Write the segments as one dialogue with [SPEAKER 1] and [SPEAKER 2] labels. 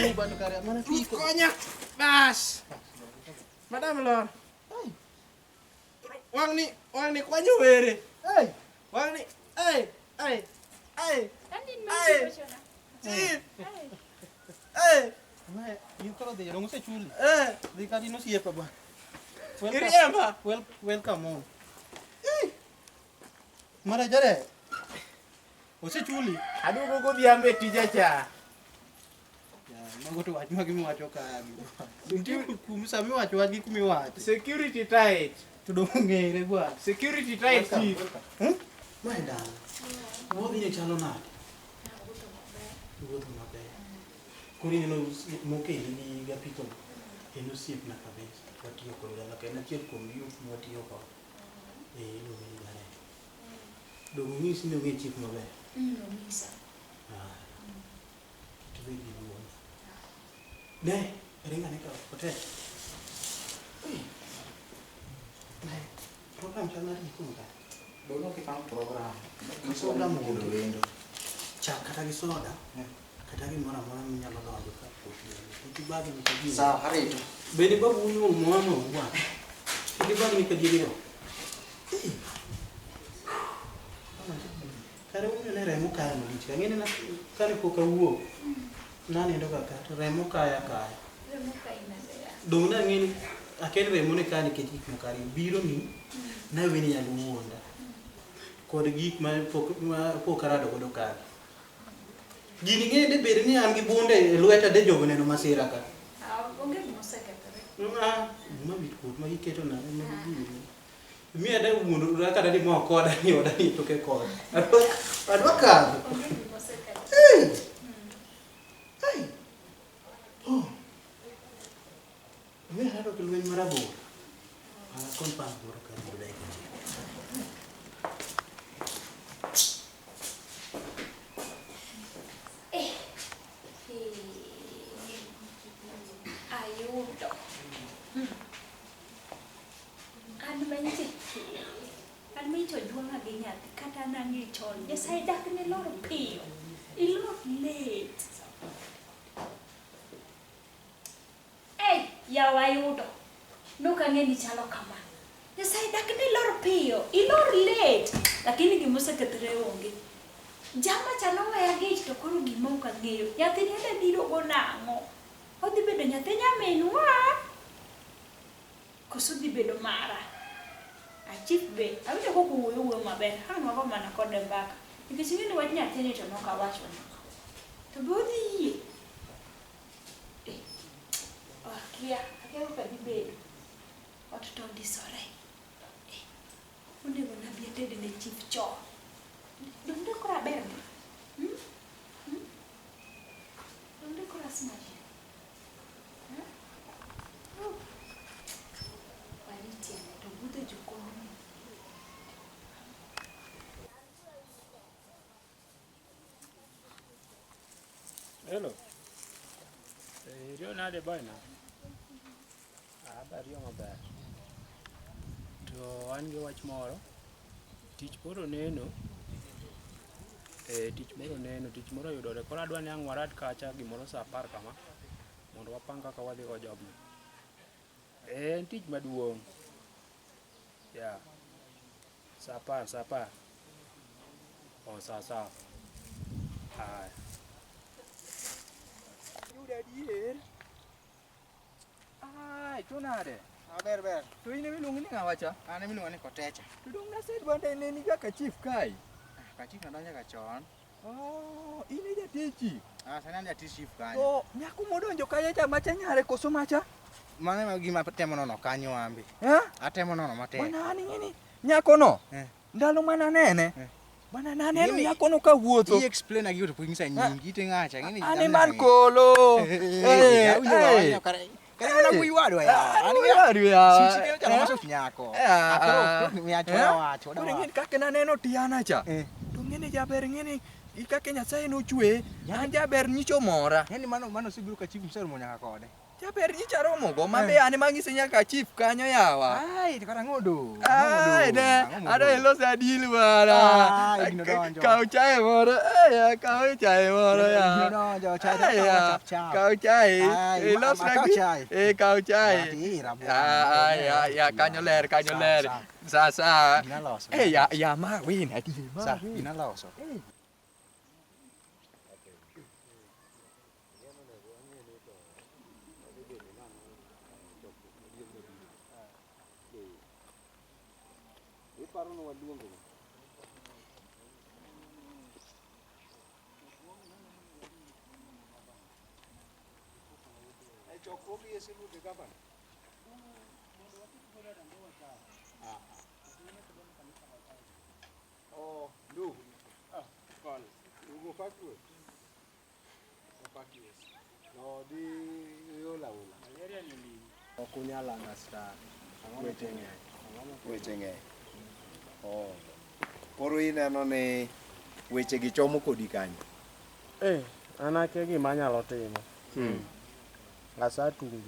[SPEAKER 1] Suba to kare mana
[SPEAKER 2] Ruth
[SPEAKER 1] piko.
[SPEAKER 2] konya. Bas. Madam lor. Wang'ni, wang'ni kwanyo were.
[SPEAKER 1] Hey!
[SPEAKER 2] Wang'ni, ay, ay, ay,
[SPEAKER 3] Yaani
[SPEAKER 2] Ai.
[SPEAKER 3] nimechoka.
[SPEAKER 2] chief. Ay,
[SPEAKER 1] Mae, in koro dhi, dong osechuli.
[SPEAKER 2] eh,
[SPEAKER 1] Dhi kata in osiepa bwana. Welcome.
[SPEAKER 2] iriemba.
[SPEAKER 1] Wel, welcome home. Mara jare. Osechuli.
[SPEAKER 2] Aduogo godhiambo e tija cha.
[SPEAKER 1] Ya, mago to wach magi miwacho ka. Nitie kum sama iwacho wach gi kuma iwache.
[SPEAKER 2] Security tight.
[SPEAKER 1] To dong ong'ere bwana.
[SPEAKER 2] Security tight, chief.
[SPEAKER 1] Hmm? Mae dala. Wuodhi ne chalo nade? Wuotho maber. Koro ineno mokeli gi gapiko no, en osiepna kabisa. Watiyo kode dala ka en achiel kuom youth mwatiyo godo. Eh, iluonge ni Jared. Dong onyisi ni ong'e chief maber.
[SPEAKER 3] Onyisa.
[SPEAKER 1] Ah. Kik ibed gi luoro. Ne, ring ane ka otek. Ui. Ne, program chal nade jikon ka?
[SPEAKER 4] Dono kipang program.
[SPEAKER 1] Program
[SPEAKER 4] Kendo
[SPEAKER 1] onge.
[SPEAKER 4] wendo.
[SPEAKER 1] Chak kata gi soda, kata gimoro amora minyalo donjo ka pok Kik ibagni ka ji.
[SPEAKER 4] Sawa, arito.
[SPEAKER 1] Bende babu unyuol moa no bwana. Kik ibagni ka ji go. Kare unyo ne remo kaya malich. Ang'e ni kane pok awuok, nanindo ka ka to remo kaya kaya.
[SPEAKER 3] Remo kainadea.
[SPEAKER 1] Dong' nang'e ni akel remo ne ka nikech gik moko ariyo. Biro ni nawe ni nyalo wuonda. Kod gik ma pok arado godo ka. Gini ng'e de bed ni an gi bunde e lweta de jogo neno masira ka.
[SPEAKER 3] Ah, onge gima osekethore.
[SPEAKER 1] Ah, ma wich kuot ma giketo na ma gini. Miya de wuondo kata di moko koda ni oda ni toke koda. Adwa kadho.
[SPEAKER 3] Onge gima osekethore.
[SPEAKER 1] Hey! Hey! Oh. Miya arado gi lweny marabora. Ah, compound moro ka mondo dakika achiel.
[SPEAKER 3] Eh. Eh. Ayudo. An manyiche an manyiche ojuang'a gi nyathi kata nang'e chon. Nyasaye dak ne lor piyo. Ilor late. Ei, yawa ayudo. Nok ang'e ni chalo kama. Nyasaye dak ne lor piyo. Ilor late. Lakini gima osekethore onge. Jama cha noweya gich to koro gima ok ang'eyo. Nyathini adwa biro go nang'o? Odhi bedo nyathi nyaminwa? Koso odhi bedo mara? A chief be, awinjo kok owuoyo wuoyo maber. Ang' wago mana kode mbaka. Nikech ing'e ni wach nyathini to nok awachone. To be odhi yie? Eh, akia, akia kaka dhi bedo. Ot to ondisore. Eh, onego nabi ated ne chief chon. Donge koro aber ni? Hmm? Hmm? Donge koro asmash? Hmm? Oh. Wariti ane to budho e jokon.
[SPEAKER 5] Hello. Iriyo nade boyna? Ah, ariyo maber. To an gi wach moro. Tich moro neno. Eh, tich moro neno, tich moro oyudore. Koro adwa ni ang' warad kacha gimoro saa apar kama mondo wapang kaka wadhi go jobno. Eh, en tich maduong'. Yeah. Saa apar, saa apar. Oh, sawa sawa. Haya.
[SPEAKER 6] Yudo adier. Ai, to nade?
[SPEAKER 4] Aber ber.
[SPEAKER 6] To in ema iluongi ni ng'awa cha?
[SPEAKER 4] An ema iluonga ni Kotecha.
[SPEAKER 6] To dong' nasedwa neni kaka chief kae.
[SPEAKER 4] Ka chief nadonjo ga chon.
[SPEAKER 6] Oh, in e jatij chief.
[SPEAKER 4] Ah, sani an jatij chief kanyo.
[SPEAKER 6] To nyako modonjo kacha cha macha nyare koso macha?
[SPEAKER 4] Mano ema gima atemo nono kanyo ambe.
[SPEAKER 6] Eh?
[SPEAKER 4] Atemo nono matek.
[SPEAKER 6] Bwana an ing'e ni nyakono
[SPEAKER 4] Eh.
[SPEAKER 6] ndalo mana anene.
[SPEAKER 4] Eh.
[SPEAKER 6] Bwana naneno
[SPEAKER 4] Ing'e ni-
[SPEAKER 6] nyakono ka wuotho.
[SPEAKER 4] I explain gi to pok inyisa nyingi ite ng'acha ing'e ni
[SPEAKER 6] An ema an kolo.
[SPEAKER 4] Eh, awinjo
[SPEAKER 6] eh.
[SPEAKER 4] awinjo kare. Kare mana wuoyi wadwa ya.
[SPEAKER 6] An wuoyi wadwa ya.
[SPEAKER 4] Suti ne ochalo masuch nyako.
[SPEAKER 6] Eh, ah,
[SPEAKER 4] Akoro
[SPEAKER 6] ah.
[SPEAKER 4] miya
[SPEAKER 6] Eh?
[SPEAKER 4] chwa wach.
[SPEAKER 6] Koro ing'e ni kaka naneno Tiana cha.
[SPEAKER 4] Eh.
[SPEAKER 6] To ng'e ni jaber ng'e ni kaka Nyasaye nochweye, an jaber nyicho mora.
[SPEAKER 4] Yaani mano mano osebiro ka chief mseromo nyaka kode.
[SPEAKER 6] Jaber nyicha romo go ma be an ema ang'ise nyaka chief kanyo yawa.
[SPEAKER 4] Ai, to kara ang'o odong'?
[SPEAKER 6] Ai, ne, adwa ilos adil bwana.
[SPEAKER 4] Ai, gino donjo.
[SPEAKER 6] Kaw chae moro, eh, kaw chae moro ya.
[SPEAKER 4] Gino donjo, chae to
[SPEAKER 6] Ai,
[SPEAKER 4] kaw
[SPEAKER 6] ya,
[SPEAKER 4] chap chap.
[SPEAKER 6] Kaw chae.
[SPEAKER 4] Ai,
[SPEAKER 6] Ilos
[SPEAKER 4] ma-
[SPEAKER 6] na
[SPEAKER 4] akaw
[SPEAKER 6] gi-
[SPEAKER 4] chae.
[SPEAKER 6] Eh, kaw chae.
[SPEAKER 4] Ati, rabuon.
[SPEAKER 6] Ah, ya, ya, kanyo ler, kanyo
[SPEAKER 4] Sa,
[SPEAKER 6] ler.
[SPEAKER 4] sa.
[SPEAKER 6] Sa, sa.
[SPEAKER 4] Gina loso.
[SPEAKER 6] Eh, ya, ya, ma win, adi, ma
[SPEAKER 4] Sa,
[SPEAKER 6] win.
[SPEAKER 4] gina loso.
[SPEAKER 5] Ok unyal understand. Weche ng'eny.
[SPEAKER 7] Weche ng'eny. Oh. Koro ineno ni weche gi chomo kodi kanye?
[SPEAKER 5] Eh, an akia gima anyalo timo. Asetungni.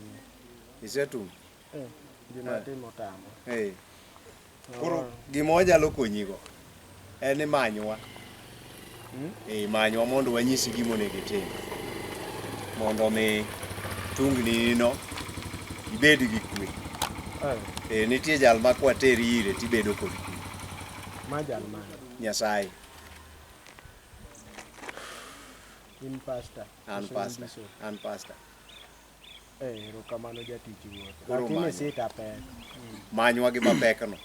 [SPEAKER 7] Isetung'?
[SPEAKER 5] Eh, gima timo tama.
[SPEAKER 7] Eh. Koro gima wanyalo konyigo en ni manywa. Eh, manywa mondo wanyisi gima onego itim. Mondo mi tungni no ibed gi kwe.
[SPEAKER 5] Eh,
[SPEAKER 7] Eh, nitie jal ma kwateri ire tibedo kod kwe.
[SPEAKER 5] ma jal mane?
[SPEAKER 7] Nyasaye.
[SPEAKER 5] In pastor.
[SPEAKER 7] An
[SPEAKER 5] koso in
[SPEAKER 7] pastor.
[SPEAKER 5] bishop?
[SPEAKER 7] An pastor.
[SPEAKER 5] Eh, erokamano jatich Ruoth.
[SPEAKER 7] Koro
[SPEAKER 5] Lakini
[SPEAKER 7] manywa.
[SPEAKER 5] sita pek.
[SPEAKER 7] Manywa gi mapekno.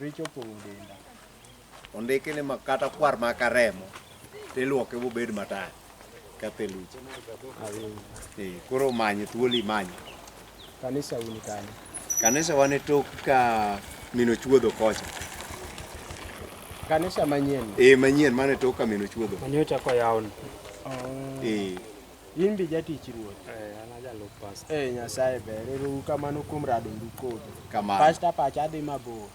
[SPEAKER 5] Richo opong'o denda.
[SPEAKER 7] Ondiki ni ma kata kwar maka remo tiluoke mobed matar ka theluji.
[SPEAKER 5] Awinjo.
[SPEAKER 7] Eh, koro many thuolo imany.
[SPEAKER 5] Kanisa uni kanye?
[SPEAKER 7] Kanisa wan e tok ka min ochuodho kocha.
[SPEAKER 5] Kanisa manyien.
[SPEAKER 7] Eh, manyien man e tok ka min ochuodho.
[SPEAKER 5] Manyocha koyawni. Oh.
[SPEAKER 7] Eh,
[SPEAKER 5] In be jatich Ruoth. Eh, an ajalup pastor. Eh, Nyasaye ber. Ero uru kamano kuom radondu kodu.
[SPEAKER 7] Kamano.
[SPEAKER 5] Pastor pacha dhi mabor.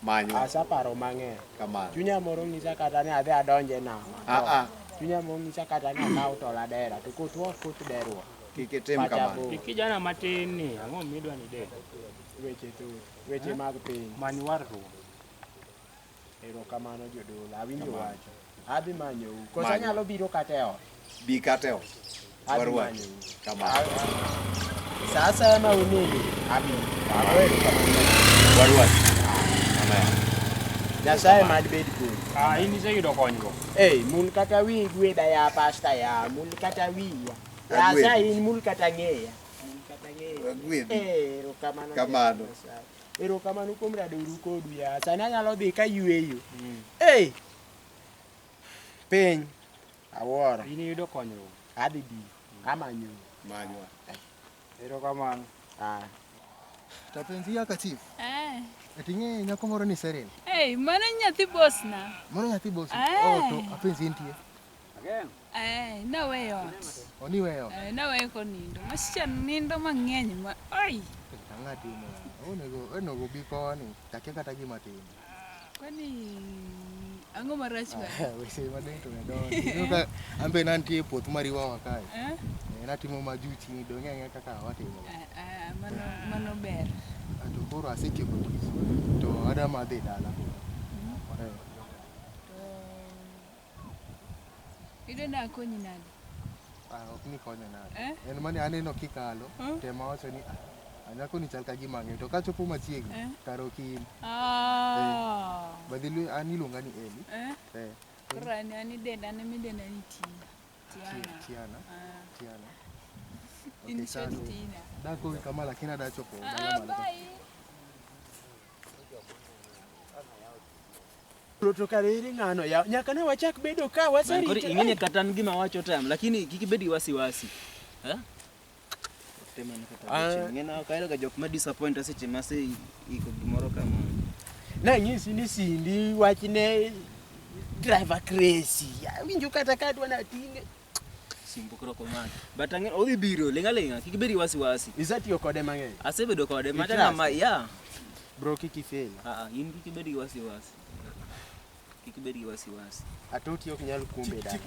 [SPEAKER 7] Manywa.
[SPEAKER 5] Asaparo mang'eny.
[SPEAKER 7] Kamano.
[SPEAKER 5] Chunya moro ng'isa kata ni adhi adonje nam.
[SPEAKER 7] Ah, ah.
[SPEAKER 5] Chunya moro ng'isa kata ni akaw tol adera. To kothwa ok koth derwa.
[SPEAKER 7] Kik itim
[SPEAKER 5] Pacha
[SPEAKER 7] kamano.
[SPEAKER 5] bor. Gi kijana matin ni, ang'o midwa ni del? Weche thoth. Weche mag piny. Many warruok. Erokamano jodolo. Awinjo
[SPEAKER 7] Kamano.
[SPEAKER 5] wacho. Adhi manyou. Koso
[SPEAKER 7] Manywa.
[SPEAKER 5] anyalo biro kata e ot.
[SPEAKER 7] Bi kata e ot.
[SPEAKER 5] Adhi
[SPEAKER 7] Warwaki.
[SPEAKER 5] manyou.
[SPEAKER 7] Kamano.
[SPEAKER 5] Sa asaya ma uninde, abiro. Ago erokamano.
[SPEAKER 7] Warwaki. Amen.
[SPEAKER 5] Nyasaye mad bed kodu.
[SPEAKER 8] Ah, in iseyudo konyruok.
[SPEAKER 5] Ei, mul kata wiyi gwedha ya pasta ya, mul kata wiya. Ya
[SPEAKER 7] Agwedhi.
[SPEAKER 5] sa in mul kata ng'eya. Mul kata ng'eya.
[SPEAKER 7] Agwedhi.
[SPEAKER 5] Eh, erokamano.
[SPEAKER 7] Kamano.
[SPEAKER 5] Nyasaye. Erokamano kuom radoru kodu ya. Sani anyalo dhi ka yueyo. Ei. Piny. Awuoro.
[SPEAKER 8] In iyudo konyruok.
[SPEAKER 5] Adhi biro. Amanyo.
[SPEAKER 7] Manywa.
[SPEAKER 8] Erokamano.
[SPEAKER 5] Ah.
[SPEAKER 4] Tapenzi yaka chief.
[SPEAKER 3] Eh.
[SPEAKER 4] Ati ing'e nyako moro ni Serena.
[SPEAKER 3] Hey, mano nyathi boss na.
[SPEAKER 4] Mano nyathi boss.
[SPEAKER 3] Eh.
[SPEAKER 4] Oh, to apenzi intie.
[SPEAKER 3] Eh, naweyo ot.
[SPEAKER 4] Oniweyo.
[SPEAKER 3] Eh, naweyo konindo. Masichana nindo mang'eny ma. Ai,
[SPEAKER 4] Ang'a timo? Onego onego bi koni. Takia kata gima timo.
[SPEAKER 3] kwani ang'o marach ka?
[SPEAKER 4] Weche madongo to medongo. Ineno ka an be nantie e puoth mariwawa kae.
[SPEAKER 3] Eh?
[SPEAKER 4] Eh, natimo majuchi dong' ang'e kaka watimo.
[SPEAKER 3] Eh, eh, mano mano ber.
[SPEAKER 4] Ah, To koro asetieko tich. To adwa madhi dala. Eh,
[SPEAKER 3] To idwa ni akonyi nade?
[SPEAKER 4] ah, ok ni konyo nade.
[SPEAKER 3] Eh?
[SPEAKER 4] En mane aneno kikalo,
[SPEAKER 3] Hmm?
[SPEAKER 4] tema wacho ni ah, anyako ni chal ka gima ang'eyo. To kachopo machiegni,
[SPEAKER 3] Eh?
[SPEAKER 4] kar ok in.
[SPEAKER 3] Ah.
[SPEAKER 4] Badhi an iluonga ni Eli.
[SPEAKER 3] Eh?
[SPEAKER 4] Eh.
[SPEAKER 3] Koro an an idenda an ema idenda ni Tina. Tiana.
[SPEAKER 4] Tiana.
[SPEAKER 3] Ah.
[SPEAKER 4] Tiana.
[SPEAKER 3] In
[SPEAKER 4] Okay,
[SPEAKER 3] short
[SPEAKER 4] sawa.
[SPEAKER 3] Tina.
[SPEAKER 4] Dakowi kama lakini adwa chopo
[SPEAKER 3] Ah,
[SPEAKER 4] dala malo.
[SPEAKER 3] bye.
[SPEAKER 5] To kare ere ng'ano ya? Nyaka ne wachak bedo ka
[SPEAKER 9] Man,
[SPEAKER 5] waserito.
[SPEAKER 9] koro ing'e ni kata an gima wacho tam, lakini kik ibed gi wasiwasi. Eh? Tem ane kata
[SPEAKER 5] Ah.
[SPEAKER 9] weche. Ing'e na ok ahero ga jok ma disappoint seche ma aseiko gimoro kama.
[SPEAKER 5] Nanyisi ni Cindy wachne driver crazy. Awinjo kata ka adwa nating'e.
[SPEAKER 9] Simbo koro ok omaki. But ang'e odhi biro, ling' aling'a, kik ibed gi wasiwasi.
[SPEAKER 5] Isetiyo kode mang'eny.
[SPEAKER 9] Asebedo kode, macha
[SPEAKER 5] I trust?
[SPEAKER 9] ng'ama, yeah.
[SPEAKER 5] Bro kik ifela.
[SPEAKER 9] Ah, ah, in kik ibed gi wasiwasi. Kik ibed gi wasiwasi.
[SPEAKER 5] Atoti ok nyal kumbe dala.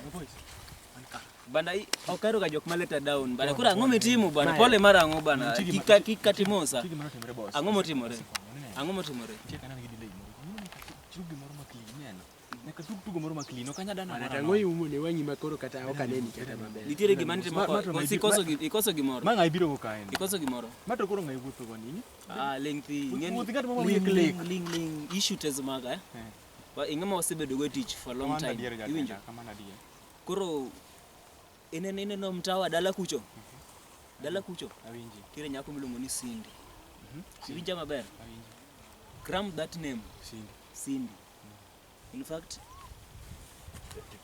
[SPEAKER 9] Bana i- ok ahero ga jok ma leta down bana. Koro ang'o mitimo bana? Pole mar ang'o bana?
[SPEAKER 4] Nitie gima-
[SPEAKER 9] Kik kik kata imosa.
[SPEAKER 4] Nitie gima notimore boss.
[SPEAKER 9] Ang'o motimore?
[SPEAKER 4] Neno.
[SPEAKER 9] Ang'o motimore?
[SPEAKER 4] Nitie kana nigi delay moro. Ing'e ni nyaka tug gimoro ma clean, ineno. Nyaka tug tugo moro ma clean, ok anyal dano
[SPEAKER 10] Bana
[SPEAKER 4] moro
[SPEAKER 10] to ang'o iumo ne wang'i ma koro kata ok aneni kata maber.
[SPEAKER 9] Nitiere gima nitimo
[SPEAKER 4] Ma- ma
[SPEAKER 9] ko.
[SPEAKER 4] to ng'a
[SPEAKER 9] Ikoso
[SPEAKER 4] ibi-
[SPEAKER 9] gi- ikoso gimoro.
[SPEAKER 4] Ma ng'a ibiro go kae ni?
[SPEAKER 9] Ikoso gimoro.
[SPEAKER 4] Ma to koro ng'a iwuotho go ni?
[SPEAKER 9] Ah, ling thi.
[SPEAKER 4] Wuoth-
[SPEAKER 9] Ing'eni-
[SPEAKER 4] wuoth ng'at ma
[SPEAKER 9] ling,
[SPEAKER 4] wiye
[SPEAKER 9] ling,
[SPEAKER 4] click.
[SPEAKER 9] ling, ling. Issue tes maga eh.
[SPEAKER 4] Eh.
[SPEAKER 9] Wa ing'ama wasebedo go e tich for a long
[SPEAKER 4] Kamano
[SPEAKER 9] time.
[SPEAKER 4] adier jatenda,
[SPEAKER 9] Iwinjo?
[SPEAKER 4] kamano adier.
[SPEAKER 9] Koro ineno ineno mtawa dala kucho. Dala kucho.
[SPEAKER 4] Awinji.
[SPEAKER 9] Nitiere nyako miluongo ni Cindy. Iwinja maber?
[SPEAKER 4] Awinji.
[SPEAKER 9] Cram that name.
[SPEAKER 4] Cindy.
[SPEAKER 9] Cindy. In fact,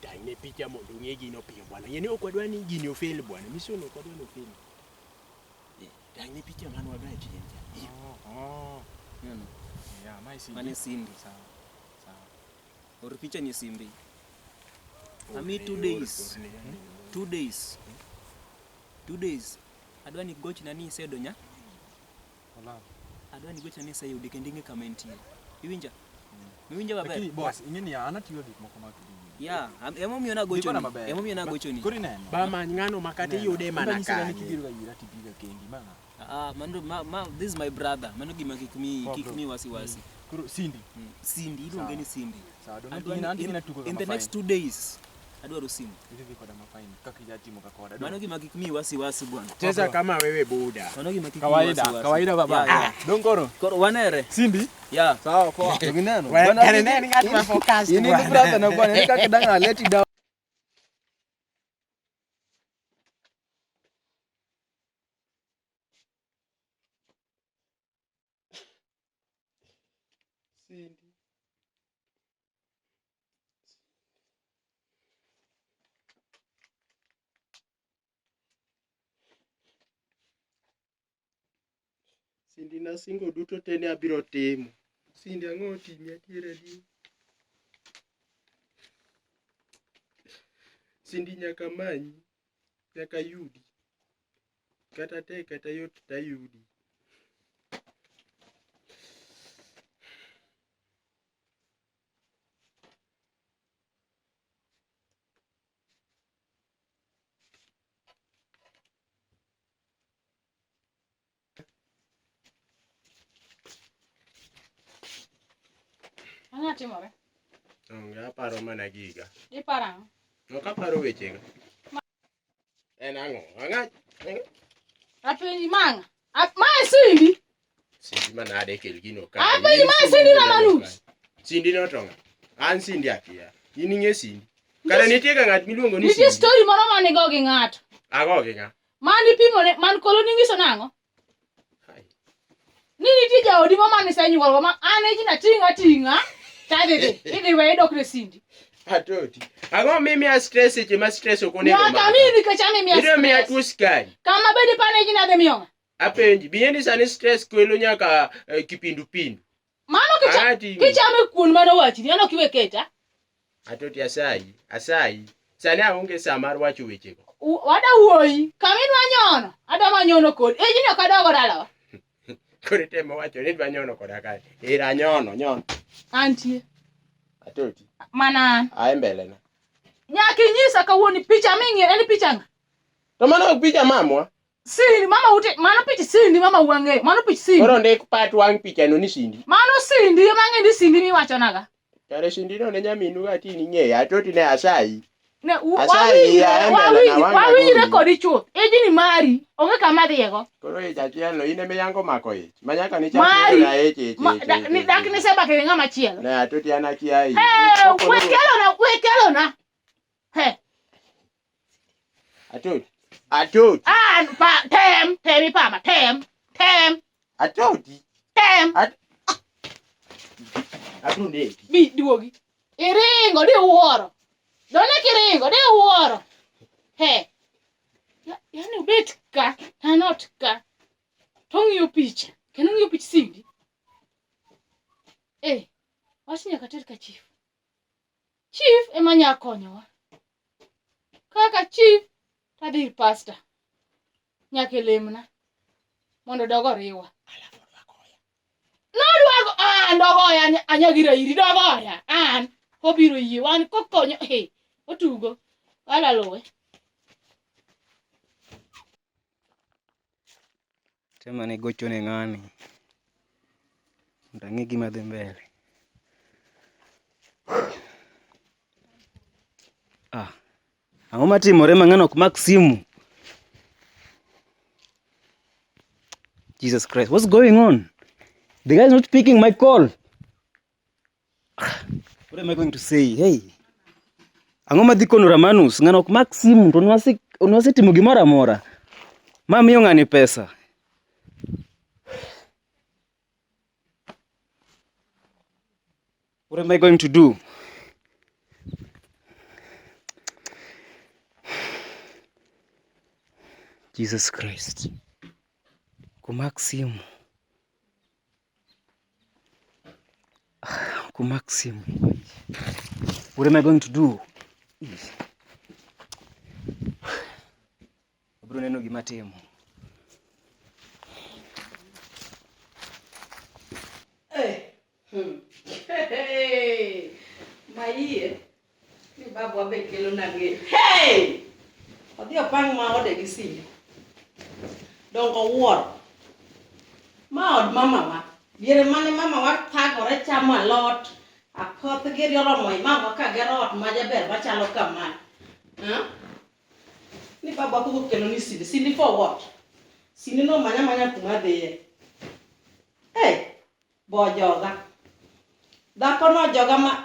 [SPEAKER 10] Tang'ne picha mondo ong'e gino piyo bwana. Ng'e ni ok wadwa ni gini ofel bwana. Mission ok wadwa ni ofel. Tang'ne picha mane wagoyo e chien cha.
[SPEAKER 4] Oh, oh.
[SPEAKER 9] neno,
[SPEAKER 4] Yeah, mae Cindy.
[SPEAKER 9] mane Cindy.
[SPEAKER 4] Sawa. Sawa.
[SPEAKER 9] Or picha ni Simbi. Ami 2 days. 2 days. 2 days. Adwa ni gochna ni iseyudo nya.
[SPEAKER 4] Olal.
[SPEAKER 9] Adwa ni gochna ni iseyude kendo ing'e kama entie. Iwinja? Iwinja maber?
[SPEAKER 4] Lakini boss, ing'e ni an atiyo gik moko ma clean.
[SPEAKER 9] Yeah, emomiyo
[SPEAKER 4] Dhi koda
[SPEAKER 9] nagochoni.
[SPEAKER 4] maber.
[SPEAKER 9] Emomiyo
[SPEAKER 4] Ma-
[SPEAKER 9] nagochoni.
[SPEAKER 4] Koro ineno.
[SPEAKER 10] Ba many ng'ano ma kata
[SPEAKER 4] Ineno.
[SPEAKER 10] iyude mana
[SPEAKER 4] Anyisi ga ni
[SPEAKER 10] kanye.
[SPEAKER 4] kibiro ga ira tibiga kendi ma ng'a.
[SPEAKER 9] Ah, mano ma, ma, this is my brother. Mano gima kik mi
[SPEAKER 4] Poa,
[SPEAKER 9] kik
[SPEAKER 4] bro.
[SPEAKER 9] mi wasiwasi.
[SPEAKER 4] Koro Cindy.
[SPEAKER 9] Cindy, iluonge ni Cindy.
[SPEAKER 4] Sawa, donge
[SPEAKER 9] Adwa
[SPEAKER 4] in
[SPEAKER 9] ni-
[SPEAKER 4] an
[SPEAKER 9] in,
[SPEAKER 4] gina tugo ga
[SPEAKER 9] in the
[SPEAKER 4] ma
[SPEAKER 9] next
[SPEAKER 4] fine.
[SPEAKER 9] 2 days adwaro simu.
[SPEAKER 4] Idhi dhi koda ma fine kaka ijatimo ga koda.
[SPEAKER 9] Mano gima kik mi wasiwasi bwana.
[SPEAKER 10] Cheza kama wewe buda.
[SPEAKER 9] Mano gima kik mi
[SPEAKER 4] Kawaida,
[SPEAKER 9] wasiwasi.
[SPEAKER 4] kawaida baba.
[SPEAKER 9] Yeah, yeah.
[SPEAKER 4] Dong koro.
[SPEAKER 9] Koro wanere.
[SPEAKER 4] Cindy.
[SPEAKER 9] Yeah.
[SPEAKER 4] Sawa poa. To gineno.
[SPEAKER 10] We-
[SPEAKER 4] Bwana,
[SPEAKER 10] kare ne en ng'at ma focused
[SPEAKER 4] In in
[SPEAKER 10] bwana.
[SPEAKER 4] brother na bwana, en kaka dang' aleti down.
[SPEAKER 1] Cindy. Cindy nasingo duto te ni abiro timo. Cindy ang'o otimi adier adier? Cindy nyaka manyi, nyaka yudi. Kata tek kata yot tayudi.
[SPEAKER 3] Ang'o timore?
[SPEAKER 10] Onge aparo mana giga.
[SPEAKER 3] Iparo ang'o?
[SPEAKER 10] Ok aparo wechega. En ang'o? Ang'a?
[SPEAKER 3] Apenji mang'a. Mae Cindy.
[SPEAKER 10] Cindy manade kel gino ka.
[SPEAKER 3] Apenji mae Cindy na manus.
[SPEAKER 10] Cindy no to ng'a? An Cindy akia. In ing'e Cindy. Kare nitie ga ng'at miluongo ni
[SPEAKER 3] Nitie
[SPEAKER 10] Cindy.
[SPEAKER 3] story moro mane go gi ng'ato.
[SPEAKER 10] Ago gi ng'a?
[SPEAKER 3] Mane ipimo ne man kolo ninyiso nang'o?
[SPEAKER 10] Hai.
[SPEAKER 3] Ni nitie jaodi mo mane isenyuolgo ma an e jina ting'a ting'a tadhi dhi idhi we idok ne Cindy.
[SPEAKER 10] Atoti. Ang'o mimiya stress seche ma stress ok onego
[SPEAKER 3] Nyaka
[SPEAKER 10] maka?
[SPEAKER 3] miyi nikech an imiya
[SPEAKER 10] Idwa miya
[SPEAKER 3] stress.
[SPEAKER 10] tuo sukari.
[SPEAKER 3] Kama bedi pane jina dhi miyo ng'a?
[SPEAKER 10] Apenji, bing'e ni sani stress kelo nyaka eh, kipindupindu.
[SPEAKER 3] Mano kicha
[SPEAKER 10] Ang'ati.
[SPEAKER 3] kichame kuon mane owachni an ok iwe keta.
[SPEAKER 10] Atoti asayi, asayi. Sani aonge sa mar wacho wechego.
[SPEAKER 3] Wada wuoyi kama idwa nyono adwa manyono kodi ijni ok adogo dalawa
[SPEAKER 10] Koro itemo wacho ni idwa nyono koda kae. Era nyono, nyono.
[SPEAKER 3] antie
[SPEAKER 10] Atoti,
[SPEAKER 3] mana an
[SPEAKER 10] ae mbele na.
[SPEAKER 3] nyaka inyisa kawuono picha ming'iyo en picha ng'a
[SPEAKER 10] To mano ok picha mamwa.
[SPEAKER 3] Cindy mama ute mano pich Cindy mama wang'e mano pich Cindy
[SPEAKER 10] Koro ndik pat wang' pichano ni Cindy.
[SPEAKER 3] mano Cindy ema ang'e ni Cindy miwachonaga
[SPEAKER 10] Kare Cindy no ne nyaminu ga tini ing'eyo. Atoti ne asayi.
[SPEAKER 3] ne
[SPEAKER 10] Asayi, ae mbele na wang'
[SPEAKER 3] wawinjre
[SPEAKER 10] agoli.
[SPEAKER 3] kodi chuth ijni mari onge kama adhiyego
[SPEAKER 10] Koro ich achiel no in ema iyango mako ich. Ma nyaka nichak
[SPEAKER 3] Mari.
[SPEAKER 10] yudo na ich ich
[SPEAKER 3] Ma-
[SPEAKER 10] ich.
[SPEAKER 3] da-
[SPEAKER 10] ich,
[SPEAKER 3] ni-
[SPEAKER 10] ich,
[SPEAKER 3] dak
[SPEAKER 10] ich.
[SPEAKER 3] nisebake gi ng'ama chielo
[SPEAKER 10] Ne atoti an akia ich.
[SPEAKER 3] Eh,
[SPEAKER 10] Pok onego-
[SPEAKER 3] wekelona wekelona he
[SPEAKER 10] Atoti. Atoti.
[SPEAKER 3] an pa tem tem ipama tem tem
[SPEAKER 10] Atoti.
[SPEAKER 3] tem
[SPEAKER 10] Atuneki.
[SPEAKER 3] bi duogi iringo di wuoro done kiringo di wuoro he Yani obet ka tanot ka tong'iyo picha kendo ong'iyo pich Cindy eh wach nyaka ter ka chief chief ema nya konyowa kaka chief tadhi ir pastor nyaka elemna mondo dogo riwa nodwago an dogoya anyagira iri dogoya an obiro yie wan kokonyo he otugo wala luwe.
[SPEAKER 9] Atem ane gocho ne ng'ani mondo ang'e gima dhi mbele. Ah, ang'o matimore ma ng'ano ok mak simu? Jesus Christ, what's going on? The guy is not picking my call. What am I going to say? Hey. Ang'o madhi kono Ramanus? Ng'ano ok mak simu to nwasetimo gimoro amora. Ma miyo ng'ani pesa. What am I going to do? Jesus Christ. Kumak simu. Kumak simu. What am I going to do? Abiro neno gima timo.
[SPEAKER 11] Hey. Hey. Mayie. Ni babwa be kelo nang'e. Hey! Odhi opang ma ode gi sime. Dongo wuoro. Ma od mamawa. Diere mane mamawa thagore chamo alot, apoth giri oromo i mamawa ka gero ot ma jaber machalo kamae. Huh? Ni babwa koko kelo ni sindi. Sindi for what? Sindi no manya manya kuma dhiye. Hey! Bo joga. Dhako no joga ma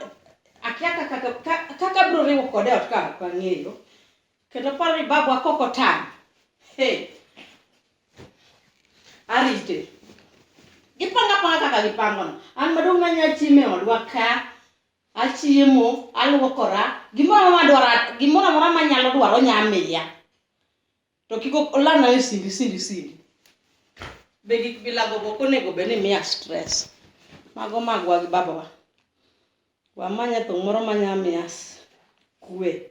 [SPEAKER 11] akia kaka kaka bro riwo kode ot ka ok ang'eyo. Kendo paro ni babwa koko tang'. Hey. Arite. Gipanga panga kaka gipangono. An maduong' nanya chiemo e odwa ka. Achiemo, aluokora, gimoro amora madwaro, gimoro amora manyalo dwaro onya miya. To kik olandna ni sindi sindi sindi. Be gik bilago go ok onego bed ni miya stress. Mago magwa gi babawa. Wamanya thum moro manya miya kwe.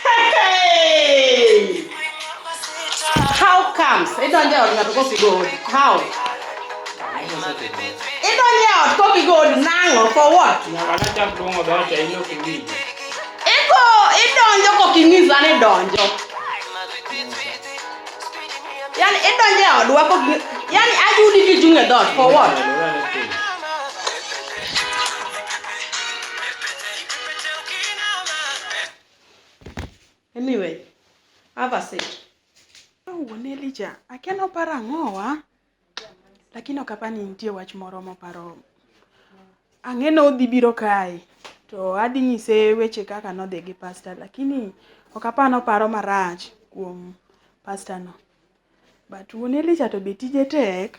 [SPEAKER 11] Hey! How comes? Idonjo e od ng'ato kok igo odi. How? Idonjo e ot kok igo odi nang'o? For what?
[SPEAKER 5] Nyaka nachak duong'o dhoot e in ok iwinjo.
[SPEAKER 11] Igo idonjo kok inyisa ni idonjo. Yani idonjo e odwa kok yani ayudi kichung' e dhoot for what? Anyway, have a seat.
[SPEAKER 12] Wuon Elija, akia noparo ang'owa, lakini ok apar ni nitie wach moro moparo. Ang'e ni odhi biro kae, to adhi nyise weche kaka nodhi gi pasta, lakini ok apar noparo marach kuom pasta no. But wuon Elija to be tije tek.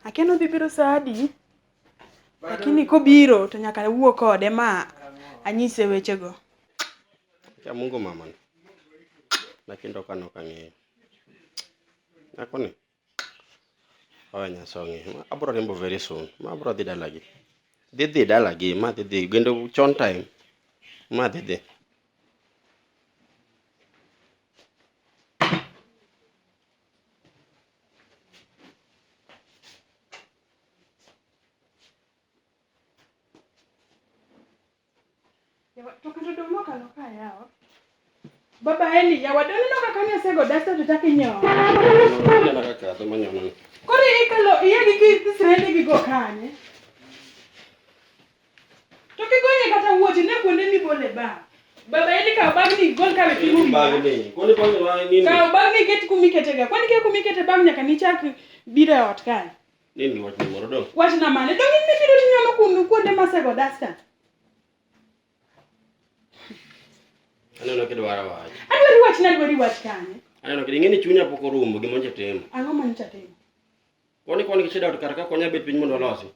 [SPEAKER 12] Akia ni odhi biro sa adi, lakini kobiro to nyaka awuo kode ma anyise wechego.
[SPEAKER 13] Akia Mungu mama ni. Lakini ok an ok ang'eyo. Nyako ni. Owe Nyasaye ong'e. Ma Abro ringo very soon. Ma abro dhi dalagi. Dhi dhi dalagi. Ma dhi dhi. Kendo chon time. Ma dhi dhi.
[SPEAKER 12] To kata dong' mokalo ka yawa. Baba Eli, yawa doneno kaka ne asego dasta to chak inyono.
[SPEAKER 13] Ineno kaka kadho manyono ni.
[SPEAKER 12] Koro ikalo iye gi kisrende gi go kanye? To kigonye kata wuoche ne kuonde mibole bag. Baba Eli kaw bagni igol kawe pimo wiya.
[SPEAKER 13] Bagni. Koni bagni ma nini?
[SPEAKER 12] Kaw bagni iket kumiketega. Kwani kia kumikete bag nyaka nichak biro e ot kae.
[SPEAKER 13] Ni in gi wach moro dong.
[SPEAKER 12] Wachna mane? Dong in mibiro tinyono kuno kuonde masego dasta.
[SPEAKER 13] Aneno kidwaro wach.
[SPEAKER 12] Adwari wachna adwari wach kanye?
[SPEAKER 13] Aneno kidhi ing'e ni chunya pok orumo gima nyocha timo.
[SPEAKER 12] Ang'o ma nyocha timo?
[SPEAKER 13] Koni koni gi shida ot kar ka konya bet piny mondo olosi.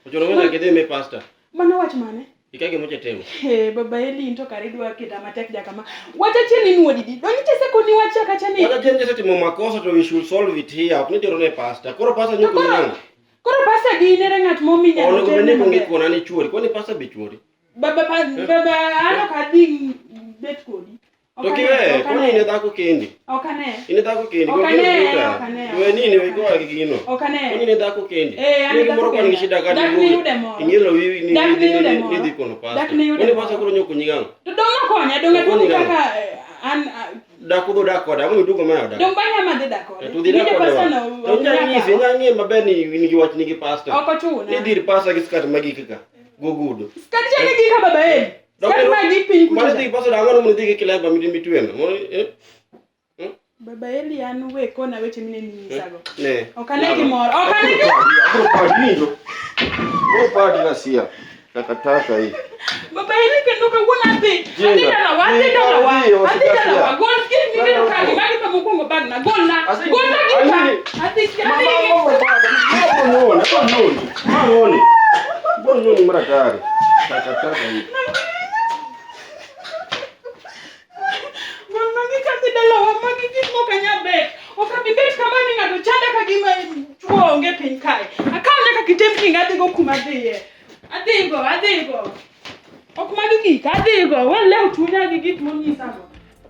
[SPEAKER 13] Ochuno ni nyaka idhi mi pasta.
[SPEAKER 12] Mano wach mane?
[SPEAKER 13] Ikia gima nyocha timo.
[SPEAKER 12] He, baba Eli in to kare idwa keta matek jakama. Wach achiel inuo didi. Donge isesekoni wach kacha ni.
[SPEAKER 13] Wach achiel nyocha timo makosa to we should solve it here. Ok ni tero ne pasta. Koro pasta
[SPEAKER 12] To
[SPEAKER 13] nyocha
[SPEAKER 12] koro,
[SPEAKER 13] nang'o?
[SPEAKER 12] koro pasta gi in ere ng'at momi nyalo
[SPEAKER 13] Onego bed
[SPEAKER 12] terne
[SPEAKER 13] ni kuongo
[SPEAKER 12] maber.
[SPEAKER 13] ikona ni chuori. Koni pasta be chuori.
[SPEAKER 12] Baba, pa, baba an ok adhi bet kodi.
[SPEAKER 13] To
[SPEAKER 12] Ok ane,
[SPEAKER 13] kiwe,
[SPEAKER 12] ok
[SPEAKER 13] koni
[SPEAKER 12] ane.
[SPEAKER 13] in e dhako kendi.
[SPEAKER 12] Ok ane.
[SPEAKER 13] In e dhako kendi.
[SPEAKER 12] Ok
[SPEAKER 13] Koro gino
[SPEAKER 12] ane,
[SPEAKER 13] buta.
[SPEAKER 12] ok ane.
[SPEAKER 13] We nini we goa gi gino.
[SPEAKER 12] Ok ane.
[SPEAKER 13] Koni in e dhako kendi.
[SPEAKER 12] Eh, an e
[SPEAKER 13] Ni
[SPEAKER 12] dhako
[SPEAKER 13] gimoro koni gi
[SPEAKER 12] kenda.
[SPEAKER 13] shida ka
[SPEAKER 12] Dak
[SPEAKER 13] ni
[SPEAKER 12] niyude moro.
[SPEAKER 13] Ing'elo wi ni
[SPEAKER 12] Dak
[SPEAKER 13] ni
[SPEAKER 12] niyude
[SPEAKER 13] ni
[SPEAKER 12] moro.
[SPEAKER 13] dhi kono pasta.
[SPEAKER 12] Dak niyude
[SPEAKER 13] Koni
[SPEAKER 12] moro.
[SPEAKER 13] pasta koro nyoko nyigang.
[SPEAKER 12] To dong' nokonya, dong'
[SPEAKER 13] Okonyi
[SPEAKER 12] aduogo
[SPEAKER 13] nang'o?
[SPEAKER 12] kaka eh, an ah,
[SPEAKER 13] Dak udho dak koda, ang'o miduogo ma oda?
[SPEAKER 12] dong' bang'e ama dhi dak kode.
[SPEAKER 13] To udhi dak
[SPEAKER 12] Winjo
[SPEAKER 13] koda.
[SPEAKER 12] pasta no
[SPEAKER 13] To
[SPEAKER 12] ok
[SPEAKER 13] inya
[SPEAKER 12] nyal
[SPEAKER 13] nyisi,
[SPEAKER 12] kawo.
[SPEAKER 13] inya ng'e maber ni in gi wach nigi pasta.
[SPEAKER 12] Ok ochuna.
[SPEAKER 13] Ni dhir pasta gi skat magik ka. Gogudo.
[SPEAKER 12] Skat cha nigi ka baba Eli. Skat magik piny kucha
[SPEAKER 13] Mano
[SPEAKER 12] cha.
[SPEAKER 13] dhi pasta ang'o mondo idhi gi kilemba mitweno. Mondo eh
[SPEAKER 12] Baba Eli an we kona weche mine ninyisago.
[SPEAKER 13] ne.
[SPEAKER 12] Ok ane gimoro. Ok ane gimoro.
[SPEAKER 13] Abro padi winjo. Abro padi nasia. Takataka hii.
[SPEAKER 12] Baba Eli kendo kawuono adhi.
[SPEAKER 13] Jinga.
[SPEAKER 12] Adhi dalawa, adhi dalawa.
[SPEAKER 13] Jinga,
[SPEAKER 12] Adhi dalawa.
[SPEAKER 13] jinga.
[SPEAKER 12] Gol gik miketo ka gima gima mokwongo bag na. Golna. Golna gika. Adhi adhi.
[SPEAKER 13] Mama, mama, mama, Mbona nyoni mara tayari? Takataka hii.
[SPEAKER 12] Gol magi ka dhi dalawa magi gik mok anyal bet. Ok abi bet kama ni ng'ato chanda ka gima chuo onge piny kae. Akaw nyaka kitemni adhigo kuma adhiye. Adhigo, adhigo. Ok magi gika, adhigo. Walew chunya gi gik monyisago.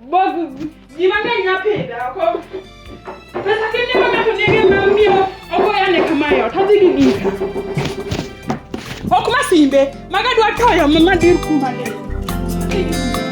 [SPEAKER 12] Bog ji mang'eny nyapidha. Ok pesa kende ma ng'ato nigi ma miyo ogoyane kamae ot. Adhi gi gika. Ok masimbe, maga dwa toyo ma madir kuma ler. Adhi gi gika.